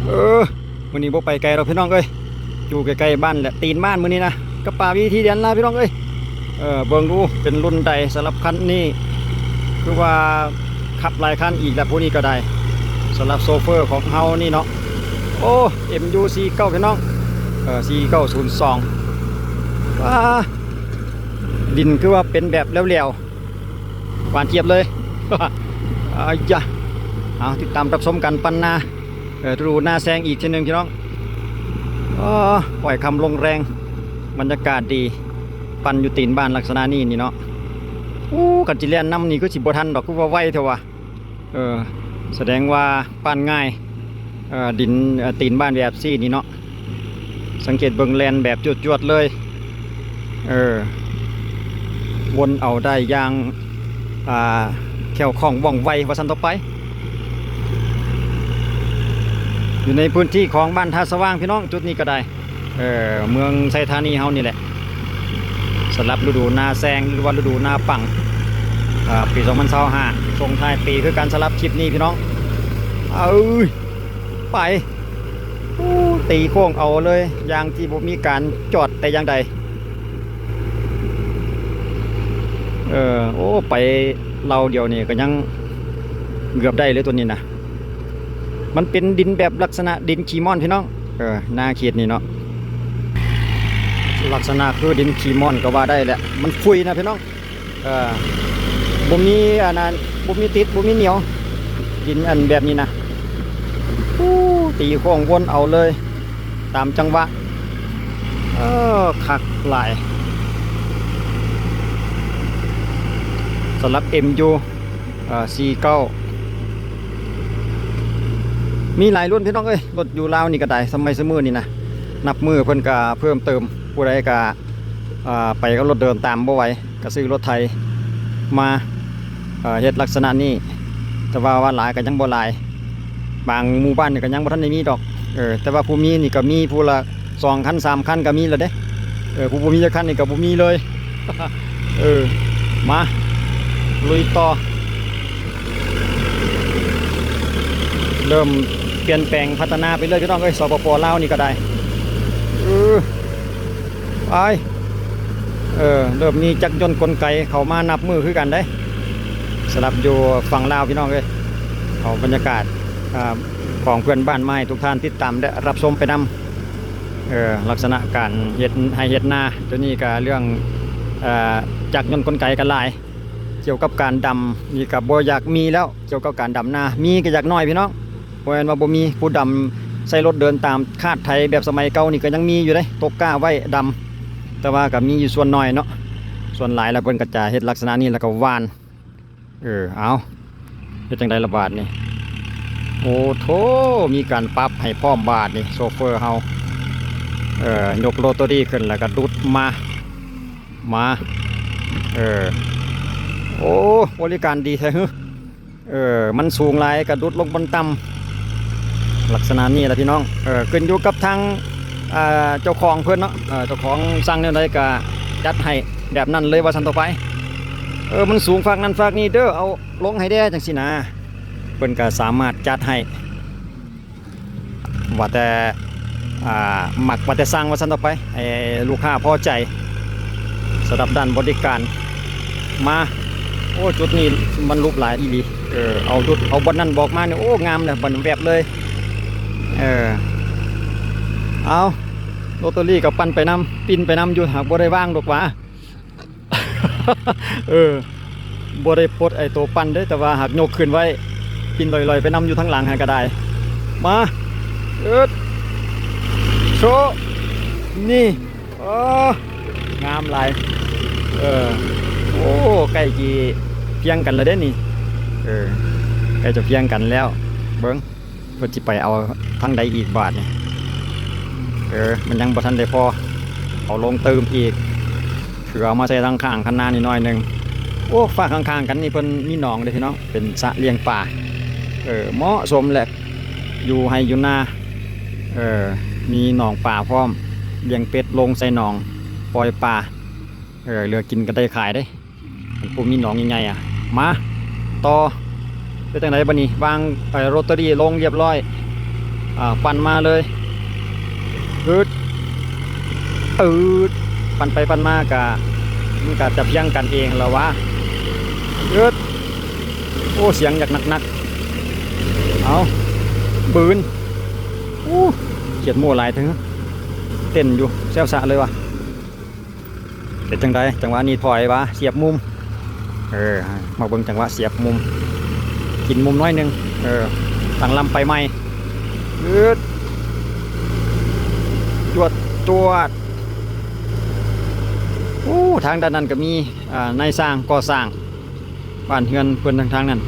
ເອີ ມື້ນີ້ບໍ່ໄປໄກດອກພີ່ນ້ອງເອີຍ ຢູ່ໃກ້ໆບ້ານແຫຼະ ຕີນບ້ານມື້ນີ້ນະ ກັບປາວີທີເດນລະພີ່ນ້ອງເອີຍ. ເອີ ເບິ່ງດູເປັນລຸ້ນໃດສຳລັບຄັນນີ້ ຄືວ່າຂັບຫຼາຍຄັນອີກແລ້ວຜູ້ນີ້ກໍໄດ້ ສຳລັບໂຊເຟີຂອງເຮົານີ້ເນາະ. ໂອ້ ເອັມຢູສີ່ເກົ້າ ພີ່ນ້ອງ ເອີ ສີ່ເກົ້າສູນສອງ. ວ້າ ດິນຄືວ່າເປັນແບບແຫຼວໆ ຫວານຈຽບເລີຍ ອາຍະ. ເອົາ ຕິດຕາມຮັບຊົມກັນ ປັນນາ ເອີ ດູນາແຊງອີກເທື່ອໜຶ່ງພີ່ນ້ອງ. ໂອ້ ອ້ອຍຄຳລົງແຮງ ບັນຍາກາດດີ ປັ່ນຢູ່ຕີນບ້ານລັກສະນະນີ້ນີ້ເນາະ. ໂອ້ ຄັນຊິແລ່ນນຳນີ້ຄືຊິບໍ່ທັນດອກ ຄືວ່າໄວແທ້ວະ. ເອີ ສະແດງວ່າປັ່ນງ່າຍ ເອີ ດິນ ເອີ ຕີນບ້ານແບບຊີ້ນີ້ເນາະ. ສັງເກດເບິ່ງແລ່ນແບບຈວດໆເລີຍ ເອີ ວົນເອົາໄດ້ຢ່າງ ອ່າ ແຄ້ວຄ່ອງວ່ອງໄວວ່າຊັ້ນຕໍ່ໄປ. ຢູ່ໃນພື້ນທີ່ຂອງບ້ານທ່າສະຫວ່າງພີ່ນ້ອງ ຈຸດນີ້ກໍໄດ້ ເອີ ເມືອງໄຊທານີເຮົານີ້ແຫຼະ. ສຳລັບລະດູນາແຊງ ຫຼືວ່າລະດູນາປັງ ເອີ ປີສອງພັນຊາວຫ້າ ສົ່ງທ້າຍປີຄືກັນ ສຳລັບຄລິບນີ້ພີ່ນ້ອງ. ເອີຍ ໄປ ໂອ້ ຕີໂຄ້ງເອົາເລີຍ ຢ່າງທີ່ບໍ່ມີການຈອດແຕ່ຢ່າງໃດ. ເອີ ໂອ້ ໄປເລົາດຽວນີ້ກໍຍັງເກືອບໄດ້ເລີຍຕົວນີ້ນະ. ມັນເປັນດິນແບບລັກສະນະດິນຂີ້ມ່ອນພີ່ນ້ອງ ເອີ ນາເຂດນີ້ເນາະ ລັກສະນະຄືດິນຂີ້ມ່ອນກໍວ່າໄດ້ແຫຼະ ມັນຟຸຍນະພີ່ນ້ອງ. ເອີ ບໍ່ມີອັນນັ້ນ ບໍ່ມີຕິດ ບໍ່ມີໜຽວ ດິນອັນແບບນີ້ນະ. ໂອ້ ຕີໂຄ້ງວົນເອົາເລີຍ ຕາມຈັງຫວະ ເອີ ຄັກຫຼາຍ ສຳລັບເອັມຢູ ເອີ ສີ່ເກົ້າ ມີຫຼາຍລຸ້ນພີ່ນ້ອງເອີຍ. ລົດຢູ່ລາວນີ້ກໍໄດ້ ສະໄໝສະມື້ນີ້ນະ ນັບມື້ເພິ່ນກໍເພີ່ມເຕີມ ຜູ້ໃດກໍ ເອີ ໄປກັບລົດເດີນຕາມບໍ່ໄຫວ ກໍຊື້ລົດໄຖມາ ເອີ ເຮັດລັກສະນະນີ້ ແຕ່ວ່າ ວ່າຫຼາຍກໍຍັງບໍ່ຫຼາຍ ບາງໝູ່ບ້ານນີ້ກໍຍັງບໍ່ທັນໄດ້ມີດອກ. ເອີ ແຕ່ວ່າຜູ້ມີນີ້ກໍມີຜູ້ລະສອງຄັນສາມຄັນກໍມີແລ້ວເດ້. ເອີ ຜູ້ບໍ່ມີຈັກຄັນນີ້ກໍບໍ່ມີເລີຍ. ເອີ ມາລຸຍຕໍ່ ເລີ່ມປ່ຽນແປງພັດທະນາໄປເລື້ອຍພີ່ນ້ອງເອີຍ ສປປ ລາວນີ້ກໍໄດ້. ເອີ ໄປ ເອີ ເລີ່ມມີຈັກຍົນກົນໄກເຂົ້າມານັບມື້ຄືກັນເດ້ ສຳລັບຢູ່ຝັ່ງລາວພີ່ນ້ອງເອີຍ. ເອົາບັນຍາກາດ ອາ ຂອງເພື່ອນບ້ານມາໃຫ້ທຸກທ່ານຕິດຕາມ ແລະ ຮັບຊົມໄປນຳ. ເອີ ລັກສະນະການເຮັດໄຮ່ເຮັດນາໂຕນີ້ກໍເລື່ອງ ອາ ຈັກຍົນກົນໄກກໍຫຼາຍ ກ່ຽວກັບການດຳນີ້ກໍບໍ່ຢາກມີແລ້ວ ກ່ຽວກັບການດຳນາ ມີກໍຢາກໜ້ອຍພີ່ນ້ອງ. ບໍ່ແມ່ນວ່າບໍ່ມີ ຜູ້ດຳໃຊ້ລົດເດີນຕາມຄາດໄຖແບບສະໄໝເກົ່ານີ້ກໍຍັງມີຢູ່ເດ້ ຕົກກ້າໄວ້ດຳ ແຕ່ວ່າກໍມີຢູ່ສ່ວນໜ້ອຍເນາະ. ສ່ວນຫຼາຍແລ້ວເພິ່ນກໍຈະເຮັດລັກສະນະນີ້ ແລ້ວກໍຫວ່ານ. ເອີ ເອົາ ເຮັດຈັ່ງໃດລະບາດນີ້? ໂອ້ໂທ້ ມີການປັບໃຫ້ພ້ອມບາດນີ້ ໂຊເຟີເຮົາ. ເອີ ຍົກໂຣເຕີຣີຂຶ້ນ ແລ້ວກໍດຸດມາ ມາ ເອີ ໂອ້ ບໍລິການດີແທ້ຫື. ເອີ ມັນສູງຫຼາຍກະດຸດລົງບ່ອນຕ່ຳ ລັກສະນະນີ້ລະພີ່ນ້ອງ. ເອີ ຂຶ້ນຢູ່ກັບທາງ ອ່າ ເຈົ້າຂອງເພິ່ນເນາະ ເຈົ້າຂອງສັ່ງແນວໃດກະຈັດໃຫ້ແບບນັ້ນເລີຍວ່າຊັ້ນຕໍ່ໄປ. ເອີ ມັນສູງຟາກນັ້ນຟາກນີ້ເດີ ເອົາລົງໃຫ້ແດ່ ຈັ່ງຊີ້ນະ ເພິ່ນກະສາມາດຈັດໃຫ້. ວ່າແຕ່ ອ່າ ມັກວ່າແຕ່ສັ່ງວ່າຊັ້ນຕໍ່ໄປ ໃຫ້ລູກຄ້າພໍໃຈ ສຳລັບດ້ານບໍລິການ. ມາ ໂອ້ ຈຸດນີ້ມັນຫຼຸບຫຼາຍອີ່ຫຼີ. ເອີ ເອົາຈຸດ ເອົາບ່ອນນັ້ນບອກມານີ້ ໂອ້ ງາມແລ້ວ ບ່ອນແວບເລີຍ. ເອີ ເອົາ ໂຣເຕີຣີກໍປັ່ນໄປນຳ ປິ່ນໄປນຳຢູ່ ຫາກບໍ່ໄດ້ວາງດອກຫວາ. ເອີ ບໍ່ໄດ້ປົດໄອ້ໂຕປັ່ນເດ້ ແຕ່ວ່າຫາກຍົກຂຶ້ນໄວ້ ປິ່ນລອຍໆໄປນຳຢູ່ທາງຫຼັງຫັ້ນກໍໄດ້. ມາ ເອີດ ໂຊະ ນີ້ ອໍ ງາມຫຼາຍ. ເອີ ໂອ້ ໃກ້ຊິພຽງກັນແລ້ວເດ້ນີ້. ເອີ ໃກ້ຈະພຽງກັນແລ້ວ ເບິ່ງ ເພິ່ນຊິໄປເອົາທາງໃດອີກບາດນີ້. ເອີ ມັນຍັງບໍ່ທັນໄດ້ພໍ ເອົາລົງຕື່ມອີກ ເພື່ອເອົາມາໃສ່ທາງຂ້າງຄັນນານີ້ໜ້ອຍໜຶ່ງ. ໂອ້ ຟາກຂ້າງໆກັນນີ້ເພິ່ນມີໜອງເດ້ພີ່ນ້ອງ ເປັນສະລ້ຽງປາ. ເອີ ເໝາະສົມແຫຼະ ຢູ່ໄຮ່ຢູ່ນາ ເອີ ມີໜອງປາພ້ອມ ລ້ຽງເປັດລົງໃສ່ໜອງ ປ່ອຍປາ. ເອີ ເຫຼືອກິນກໍໄດ້ຂາຍເດ້ ອັນຜູ້ມີໜອງໃຫຍ່ໆ ອະ. ມາຕໍ່ ເປັນຈັ່ງໃດບາດນີ້? ວາງ ເອີ ໂຣເຕີຣີລົງລຽບຮ້ອຍ ອ່າ ປັ່ນມາເລີຍ ອືດ ອືດ ປັ່ນໄປປັ່ນມາກະ ມັນກະຈະພຽງກັນເອງລະຫວາ ອືດ ໂອ້ ສຽງຢາກໜັກໆ ເອົາ ບືນ ໂອ້ ຂຽດໂມ້ຫຼາຍເຖິງ ເຕັ້ນຢູ່ແຊວຊະເລີຍຫວາ. ເປັນຈັ່ງໃດ ຈັງຫວະນີ້ຖອຍຫວາ ສຽບມຸມ ເອີ ມາເບິ່ງຈັງຫວະສຽບມຸມ ກິນມຸມໜ້ອຍໜຶ່ງ ເອີ ຕັ້ງລຳໄປໃໝ່ ອືດ ຈວດ ຈວດ ໂອ້ ທາງດ້ານນັ້ນກະມີ ອ່າ ນາຍຊ່າງກໍ່ສ້າງບ້ານເຮືອນເພິ່ນທາງ ທາງນັ້ນ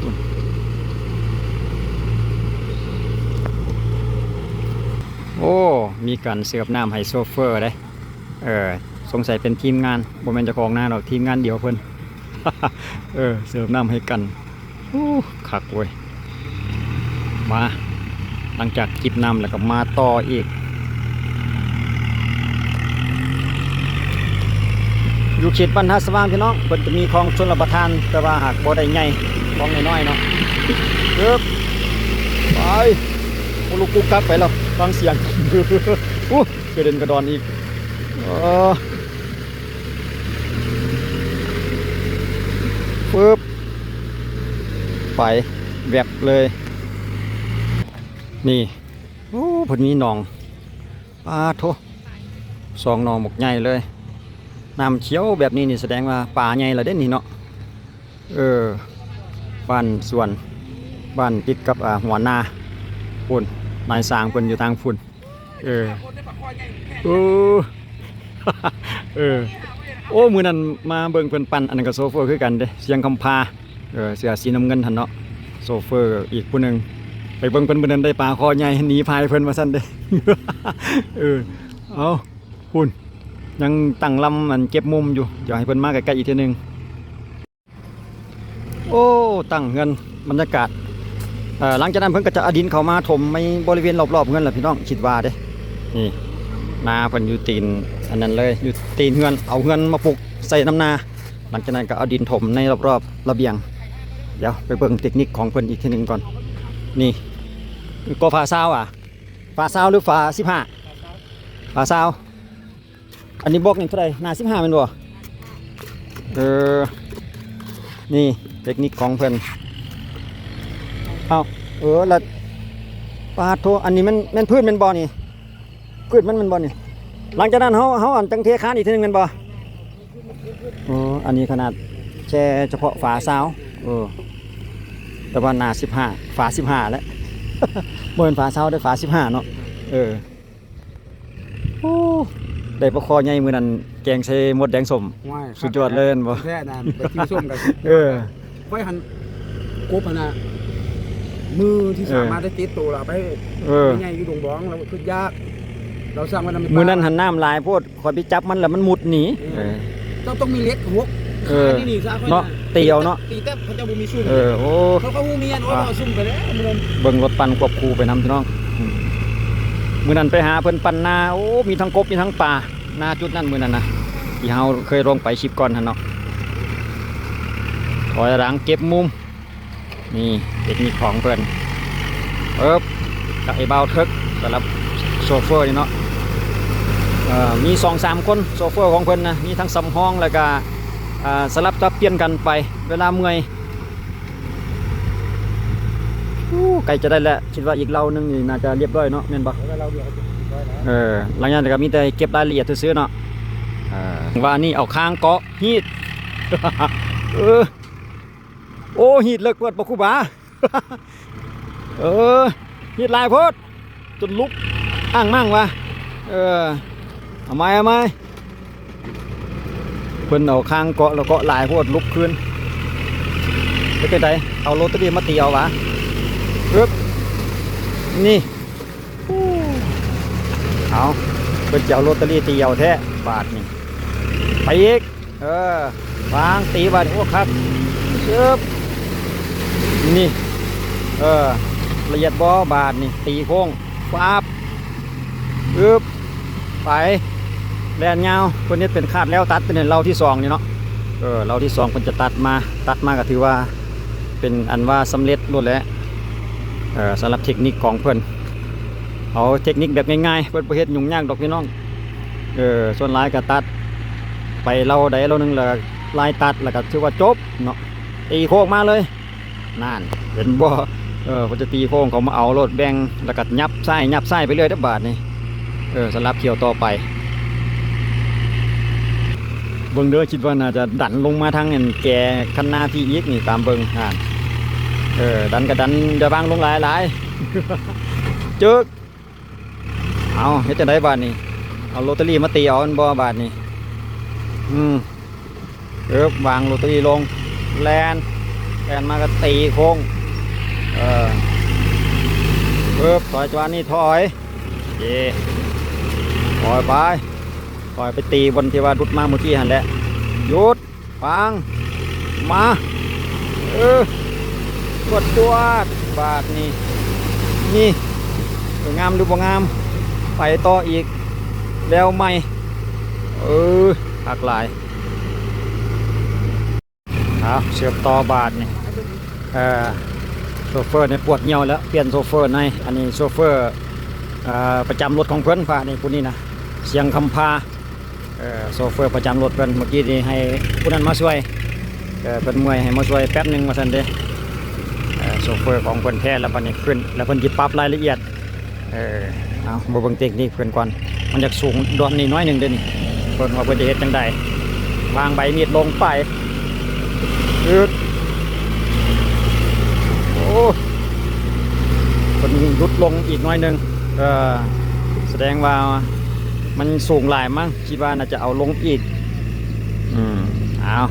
ໂອ້ ມີການເສີບນ້ຳໃຫ້ໂຊເຟີເດ້. ເອີ ສົງໄສເປັນທີມງານ ບໍ່ແມ່ນເຈົ້າຂອງນາດອກ ທີມງານດຽວເພິ່ນ ເອີ ເສີບນ້ຳໃຫ້ກັນ ໂອ້ ຄັກເວີຍ ມາ ຫຼັງຈາກຈິບນ້ຳແລ້ວກະມາຕໍ່ອີກ ຢູ່ເຂດບ້ານທ່າສະຫວ່າງ ພີ່ນ້ອງ ເພິ່ນຈະມີຄອງຊົນລະປະທານ ແຕ່ວ່າຫາກບໍ່ໄດ້ໃຫຍ່ ຄອງນ້ອຍໆ ເນາະ ເອີບ ໄປ ໂອ້ ລຸກກຸກກັກໄປແລ້ວ ຟັງສຽງ ໂອ້ ກະເດັນກະດອນອີກ ເອີ ຟຶບ ໄປແວັບເລີຍ ນີ້ ໂອ້ ເພິ່ນມີໜອງ ປາໂທ້ ສອງໜອງບັກໃຫຍ່ເລີຍ ນ້ຳຂຽວແບບນີ້ນີ້ ສະແດງວ່າປາໃຫຍ່ລະເດ້ນີ້ເນາະ. ເອີ ບ້ານສວນ ບ້ານຕິດກັບ ອ່າ ຫົວນາ ພຸ້ນ ນາຍຊ່າງເພິ່ນຢູ່ທາງພຸ້ນ ເອີ ໂອ້ ເອີ ໂອ້ ມື້ນັ້ນມາເບິ່ງເພິ່ນປັ່ນ ອັນນັ້ນກະໂຊເຟີຄືກັນເດ້ ສຽງຄຳພາ ເອີ ເສື້ອສີນ້ຳເງິນຫັ້ນເນາະ ໂຊເຟີອີກຜູ້ໜຶ່ງ ໄປເບິ່ງເພິ່ນມື້ນັ້ນໄດ້ປາຄໍໃຫຍ່ ໜີພາຍເພິ່ນວ່າຊັ້ນເດ້ ເອີ ເອົາ ພຸ້ນ ຍັງຕັ້ງລຳ ອັນ ເກັບມຸມຢູ່ ດຽວໃຫ້ເພິ່ນມາໃກ້ໆ ອີກເທື່ອໜຶ່ງ. ໂອ້ ຕັ້ງເຮືອນ ບັນຍາກາດ ເອີ ຫຼັງຈາກນັ້ນເພິ່ນກະຈະເອົາດິນເຂົ້າມາຖົມໃນບໍລິເວນລອບໆ ເຮືອນລະ ພີ່ນ້ອງ ຄິດວ່າເດ້ ນີ້ ນາເພິ່ນຢູ່ຕີນ ອັນນັ້ນເລີຍ ຢູ່ຕີນເຮືອນ ເອົາເຮືອນມາປຸກໃສ່ນຳນາ ຫຼັງຈາກນັ້ນກະເອົາດິນຖົມໃນລອບໆ ລະບຽງ ດຽວໄປເບິ່ງເຕັກນິກຂອງເພິ່ນອີກເທື່ອໜຶ່ງກ່ອນ ນີ້ ກໍຝາຊາວ ອາ ຝາຊາວ ຫຼື ຝາສິບຫ້າ ຝາຊາວ. ອັນນີ້ບລັອກນີ້ເທົ່າໃດ ໜ້າສິບຫ້າແມ່ນບໍ່? ເອີ ນີ້ເຕັກນິກຂອງເພິ່ນ ເອົ້າ ເອີ ລະ ປາດໂທ້ ອັນນີ້ມັນ ແມ່ນພື້ນແມ່ນບໍ່ນີ້? ພື້ນມັນແມ່ນບໍ່ນີ້? ຫຼັງຈາກນັ້ນເຮົາ ເຮົາອັນຈັ່ງເທຄານອີກເທື່ອໜຶ່ງແມ່ນບໍ່? ອໍ ອັນນີ້ຂະໜາດແຄ່ສະເພາະຝາຊາວ ເອີ ແຕ່ວ່າໜ້າສິບຫ້າ ຝາສິບຫ້າແຫຼະ ບໍ່ແມ່ນຝາຊາວເດ້ ຝາສິບຫ້າເນາະ ເອີ. ໂອ້ ໄດ້ປາຄໍໃຫຍ່ມື້ນັ້ນ ແກງໃສ່ມົດແດງສົ້ມ ໂອ້ຍ ສຸດຍອດເລີຍແມ່ນບໍ່? ແທ້ນະ ໄປກິນສົ້ມກັນ ເອີ ຂ້ອຍຫັ້ນ ກົບຫັ້ນນະ ມືທີ່ສາມາດໄດ້ຕິດໂຕລະ ເອີ ໄປໃຫຍ່ຢູ່ດົງບອງ ລາວຄິດຢາກ ລາວສັ່ງໄວ້ນຳ ມື້ນັ້ນຫັ້ນນ້ຳຫຼາຍໂພດ ຂ້ອຍໄປຈັບມັນລະມັນມຸດໜີ ເອີ ເຈົ້າຕ້ອງມີເຫຼັກຫົກ ເອີ ເນາະ ຕີເອົາເນາະ ຕີແຕ່ເຂົາເຈົ້າບໍ່ມີຊຸ່ມ ເອີ ໂອ້ ເຂົາກໍຮູ້ມີອັນ ໂອ້ຍ ເອົາຊຸ່ມໄປແລ້ວມື້ນັ້ນ ເບິ່ງລົດປັ່ນຄວບຄູ່ໄປນຳ ພີ່ນ້ອງ ອືມ ມື້ນັ້ນໄປຫາເພິ່ນປັ່ນນາ ໂອ້ ມີທັງກົບມີທັງປາ ນາຈຸດນັ້ນມື້ນັ້ນນະ ທີ່ເຮົາເຄີຍລົງໄປຄລິບກ່ອນຫັ້ນເນາະ ຖອຍຫຼັງເກັບມຸມ. ນີ້ເຕັກນິກຂອງເພິ່ນ ເອີບ ກັບໄອ້ບ່າວເທິກ ສຳລັບໂຊເຟີນີ້ເນາະ ເອີ ມີສອງສາມຄົນໂຊເຟີຂອງເພິ່ນນະ ມີທັງສຳຮອງ ແລ້ວກະ ອ່າ ສະຫຼັບສັບປ່ຽນກັນໄປເວລາເມື່ອຍ. ໂອ້ ໃກ້ຈະໄດ້ແລ້ວ ຄິດວ່າອີກເລົາໜຶ່ງນີ້ໜ້າຈະລຽບຮ້ອຍເນາະ ແມ່ນບໍ່? ເອີ ຫຼັງຈາກນັ້ນກະມີແຕ່ເກັບລາຍລະອຽດຊື່ໆເນາະ ເອີ ວ່ານີ້ເອົາຄາງເກາະຮີດ ເອີ. ໂອ້ ຮີດເລິກໂພດ ພະຄູບາ ເອີ ຮີດຫຼາຍໂພດ ຈົນລຸກອ້າງມັ່ງວ່າ ເອີ ເອົາໃໝ່ ເອົາໃໝ່ ເພິ່ນເອົາຄາງເກາະ ແລ້ວເກາະຫຼາຍໂພດ ລຸກຄືນ ເຮັດຈັ່ງໃດ ເອົາໂລຕະຣີມາຕີເອົາຫວາ ອຶບ ນີ້ ເອົາ ເພິ່ນຈະເອົາໂລຕະຣີຕີເອົາແທ້ ບາດນີ້ ໄປອີກ ເອີ ວາງ ຕີບາດ ໂອ້ ຄັກ ຊຶບ ນີ້ ເອີ ລະອຽດບໍ່ ບາດນີ້ ຕີໂຄ້ງ ຟາບ ອຶບ ໄປ ແລ່ນຍາວ ເພິ່ນເຮັດເປັນຄາດແລ້ວ ຕັດເປັນເຫຼົ່າທີສອງນີ້ເນາະ ເອີ ເຫຼົ່າທີສອງ ເພິ່ນຈະຕັດມາ ຕັດມາກໍຖືວ່າເປັນອັນວ່າສຳເລັດໂລດແຫຼະ ເອີ ສຳລັບເຕັກນິກຂອງເພິ່ນ ເອົາເຕັກນິກແບບງ່າຍໆ ເພິ່ນບໍ່ເຮັດຫຍຸ້ງຍາກດອກພີ່ນ້ອງ. ເອີ ສ່ວນຫຼາຍກໍຕັດໄປເລົາໃດເລົາໜຶ່ງ ແລ້ວກໍລາຍຕັດ ແລ້ວກໍຖືວ່າຈົບເນາະ ຕີໂຄ້ງມາເລີຍ. ນັ້ນ ເຫັນບໍ່? ເອີ ເພິ່ນຈະຕີໂຄ້ງເຂົ້າມາເອົາໂລດ ແບ່ງ ແລ້ວກໍຫຍັບຊ້າຍ ຫຍັບຊ້າຍໄປເລື້ອຍເດີ້ບາດນີ້. ເອີ ສຳລັບຖ້ຽວຕໍ່ໄປ ເບິ່ງເດີ້ ຄິດວ່າໜ້າຈະດັນລົງມາທາງອັນແກຄັນນາພີ້ອີກນີ້ ຕາມເບິ່ງຫັ້ນ. ເອີ ດັນກໍດັນ ຢ່າວາງລົງຫຼາຍໆ ຈຶ່ກ. ເອົາ ເຮັດຈັ່ງໃດບາດນີ້? ເອົາໂລຕາຣີມາຕີເອົາແມ່ນບໍ່ບາດນີ້? ອືມ ເອີບ ວາງໂລຕາຣີລົງ ແລ່ນ ແລ່ນມາກໍຕີໂຄ້ງ ເອີ ເອີບ ຖອຍ ຈັງຫວະນີ້ຖອຍ ເຢ ຖອຍໄປ ຖອຍໄປຕີບ່ອນທີ່ວ່າຫຼຸດມາເມື່ອກີ້ຫັ້ນແຫຼະ ຢຸດ. ຟັງ ມາ ເອີ ກວດ ກວດ ບາດນີ້ ນີ້ ສວຍງາມຫຼືບໍ່ງາມ? ໄປຕໍ່ອີກ ແລ້ວໃໝ່ ເອີ ຄັກຫຼາຍ. ເອົາ ເຊື່ອມຕໍ່ບາດນີ້ ເອີ ໂຊເຟີນີ້ປວດຍ່ຽວແລ້ວ ປ່ຽນໂຊເຟີໃໝ່. ອັນນີ້ໂຊເຟີ ເອີ ປະຈຳລົດຂອງເພິ່ນ ພານີ້ ຜູ້ນີ້ນະ ຊຽງຄຳພາ. ເອີ ໂຊເຟີປະຈຳລົດເພິ່ນ ເມື່ອກີ້ນີ້ໃຫ້ຜູ້ນັ້ນມາຊ່ວຍ ເອີ ເພິ່ນເມື່ອຍໃຫ້ມາຊ່ວຍແປັບໜຶ່ງວ່າຊັ້ນເດ້. ເອີ ໂຊເຟີຂອງເພິ່ນແທ້ແລ້ວ ບັດນີ້ຂຶ້ນ ແລ້ວເພິ່ນຊິປັບລາຍລະອຽດ. ເອີ ເອົາ ມາເບິ່ງເຕັກນິກເພິ່ນກ່ອນ ມັນຢາກສູງດອນນີ້ໜ້ອຍໜຶ່ງເດ້ນີ້ ເບິ່ງວ່າເພິ່ນຈະເຮັດຈັ່ງໃດ. ວາງໃບມີດລົງໄປ ອືດ ໂອ້ ເພິ່ນຫຼຸດລົງອີກໜ້ອຍໜຶ່ງ ເອີ ສະແດງວ່າມັນສູງຫຼາຍມັ້ງ. ຄິດວ່າໜ້າຈະເອົາລົງອີກ ອືມ ເອົາ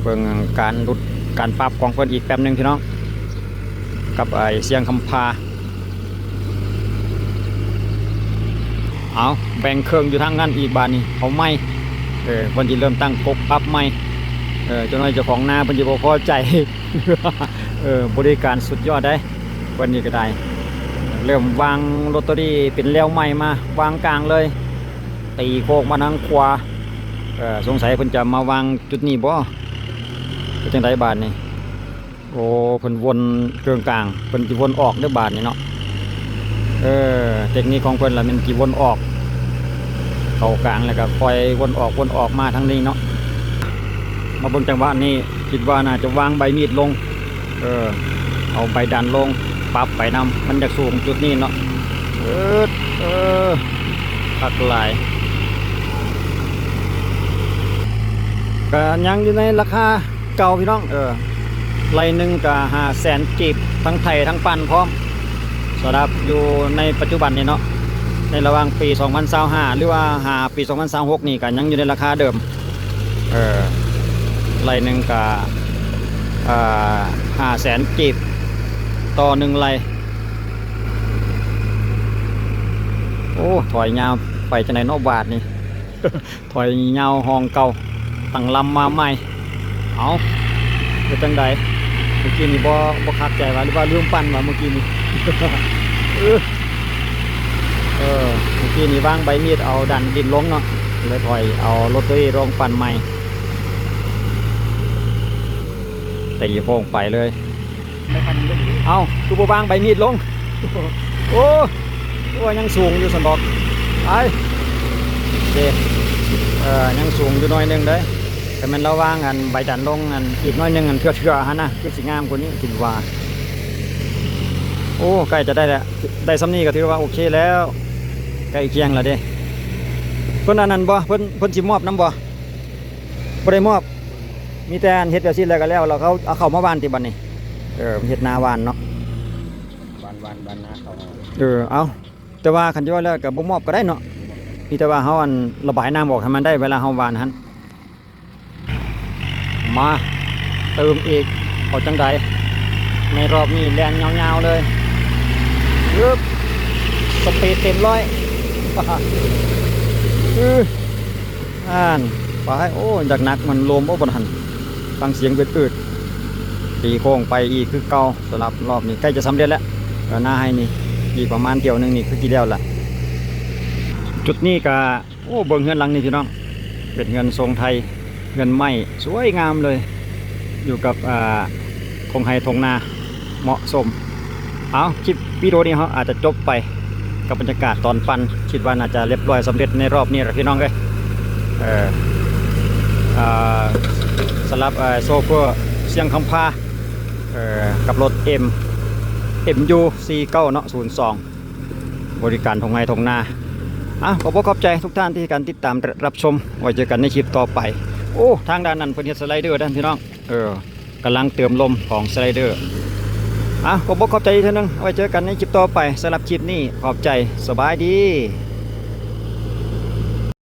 ເບິ່ງການຫຼຸດ ການປັບຂອງເພິ່ນອີກແປັບໜຶ່ງພີ່ນ້ອງ ກັບໄອ້ຊຽງຄຳພາ. ເອົາ ແບ່ງເຄິ່ງຢູ່ທາງນັ້ນອີກບາດນີ້ ເອົາໃໝ່ ເອີ ເພິ່ນຊິເລີ່ມຕັ້ງກົກປັບໃໝ່ ເອີ ຈັກໜ້ອຍເຈົ້າຂອງນາເພິ່ນຊິບໍ່ພໍໃຈ ເອີ ບໍລິການສຸດຍອດເດ້ ເພິ່ນນີ້ກໍໄດ້ ເລີ່ມວາງໂລຕາຣີເປັນແລວໃໝ່ມາວາງກາງເລີຍ ຕີໂຄ້ງມາທາງຂວາ ເອີ ສົງໄສເພິ່ນຈະມາວາງຈຸດນີ້ບໍ່ ເປັນຈັ່ງໃດບາດນີ້? ໂອ້ ເພິ່ນວົນເຄິ່ງກາງ ເພິ່ນຊິວົນອອກເດີ້ບາດນີ້ເນາະ ເອີ ເຕັກນິກຂອງເພິ່ນລະແມ່ນຊິວົນອອກ ເຂົ້າກາງແລ້ວກໍຄ່ອຍວົນອອກ ວົນອອກມາທາງນີ້ເນາະ. ມາເບິ່ງຈັງຫວະນີ້ ຄິດວ່າໜ້າຈະວາງໃບມີດລົງ ເອີ ເອົາໃບດັນລົງ ປັບໄປນຳ ມັນຢາກສູງຈຸດນີ້ເນາະ ເອີ ເອີ ຄັກຫຼາຍ ກະຍັງຢູ່ໃນລາຄາເກົ່າພີ່ນ້ອງ ເອີ ໄລ່ໜຶ່ງກະຫ້າແສນກີບ ທັງໄຖທັງປັ່ນພ້ອມ ສຳລັບຢູ່ໃນປັດຈຸບັນນີ້ເນາະ ໃນລະຫວ່າງປີສອງພັນຊາວຫ້າ ຫຼືວ່າຫາປີສອງພັນຊາວຫົກນີ້ ກະຍັງຢູ່ໃນລາຄາເດີມ. ເອີ ໄລ່ໜຶ່ງກະ ເອີ ຫ້າແສນກີບຕໍ່ໜຶ່ງໄລ່. ໂອ້ ຖອຍຍາວໄປຈັ່ງໃດເນາະບາດນີ້ ຖອຍຍາວຫ້ອງເກົ່າ ຕັ້ງລຳມາໃໝ່. ເອົ້າ ເຮັດຈັ່ງໃດ? ເມື່ອກີ້ນີ້ບໍ່ ບໍ່ຄັກໃຈວ່າ ຫຼືວ່າລືມປັ່ນວ່າເມື່ອກີ້ນີ້ ເອີ ເອີ ເມື່ອກີ້ນີ້ວາງໃບມີດເອົາດັນດິນລົງເນາະ ເລີຍຖອຍເອົາໂລເຕີຣີລົງປັ່ນໃໝ່ ຕີໂຄ້ງໄປເລີຍ. ເອົ້າ ຄືບໍ່ວາງໃບມີດລົງ? ໂອ້ ຄືວ່າຍັງສູງຢູ່ຊັ້ນດອກ ໄປ ເດ້ ເອີ ຍັງສູງຢູ່ໜ້ອຍໜຶ່ງເດ້. ຄັນແມ່ນລະວາງອັນໃບດັນລົງອັນອີກໜ້ອຍໜຶ່ງ ອັນເທື່ອໆຫັ້ນນະ ຄືຊິງາມກວ່ານີ້ຄິດວ່າ. ໂອ້ ໃກ້ຈະໄດ້ແລ້ວ ໄດ້ສ່ຳນີ້ກໍຖືວ່າໂອເຄແລ້ວ ໃກ້ຄຽງແລ້ວເດ້. ເພິ່ນອັນນັ້ນບໍ່? ເພິ່ນ ເພິ່ນຊິມອບນຳບໍ່? ບໍ່ໄດ້ມອບ ມີແຕ່ອັນເຮັດແບບຊີ້ແລ້ວກໍແລ້ວ ແລ້ວເຂົາເອົາເຂົ້າມາຫວ່ານຕິບັດນີ້? ເອີ ເຮັດນາຫວ່ານເນາະ ຫວ່ານ ຫວ່ານ ຫວ່ານນາເຂົ້າ. ເອີ ເອົາ ແຕ່ວ່າຄັນຊິວ່າແລ້ວກໍບໍ່ມອບກໍໄດ້ເນາະ ມີແຕ່ວ່າເຮົາອັນລະບາຍນ້ຳອອກໃຫ້ມັນໄດ້ເວລາເຮົາຫວ່ານຫັ້ນ. ມາຕື່ມອີກ ເອົາຈັ່ງໃດ ໃນຮອບນີ້ແລ່ນຍາວໆເລີຍ ອຶບ ສະປີດເຕັມຮ້ອຍ ອື ອ່ານ ໄປ ໂອ້ ຢາກໜັກມັນລົມ ໂອ້ ບໍ່ທັນ ຟັງສຽງອືດໆ ຕີໂຄ້ງໄປອີກຄືເກົ່າ. ສຳລັບຮອບນີ້ໃກ້ຈະສຳເລັດແລ້ວ ເອີ ນາໄຮ່ນີ້ ອີກປະມານຖ້ຽວໜຶ່ງນີ້ຄືຊິແລ້ວລະ. ຈຸດນີ້ກະ ໂອ້ ເບິ່ງເຮືອນຫຼັງນີ້ພີ່ນ້ອງ ເປັນເຮືອນຊົງໄທ ເຮືອນໄມ້ສວຍງາມເລີຍ ຢູ່ກັບ ອ່າ ທົ່ງໄຮ່ທົ່ງນາ ເໝາະສົມ. ເອົາ ຄລິບວິດີໂອນີ້ເຮົາອາດຈະຈົບໄປ ກັບບັນຍາກາດຕອນປັ່ນ ຄິດວ່າໜ້າຈະລຽບລ້ອຍສຳເລັດໃນຮອບນີ້ລະພີ່ນ້ອງເອີຍ. ເອີ ອ່າ ສຳລັບ ເອີ ໂຊເຟີ້ຊຽງຄຳພາ ເອີ ກັບລົດເອັມ ເອັມຢູ ສີ່ເກົ້າເນາະ ສູນສອງ ບໍລິການທົ່ງໄຮ່ທົ່ງນາ. ເອົາ ຂອບອົກຂອບໃຈທຸກທ່ານທີ່ໃຫ້ການຕິດຕາມ ແລະ ຮັບຊົມ. ໄວ້ເຈີກັນໃນຄລິບຕໍ່ໄປ. ໂອ້ ທາງດ້ານນັ້ນເພິ່ນເຮັດສະໄລເດີເດ້ພີ່ນ້ອງ ເອີ ກຳລັງເຕີມລົມຂອງສະໄລເດີ. ເອົາ ຂອບອົກຂອບໃຈອີກເທື່ອໜຶ່ງ. ໄວ້ເຈີກັນໃນຄລິບຕໍ່ໄປ. ສຳລັບຄລິບນີ້ ຂອບໃຈ. ສະບາຍດີ.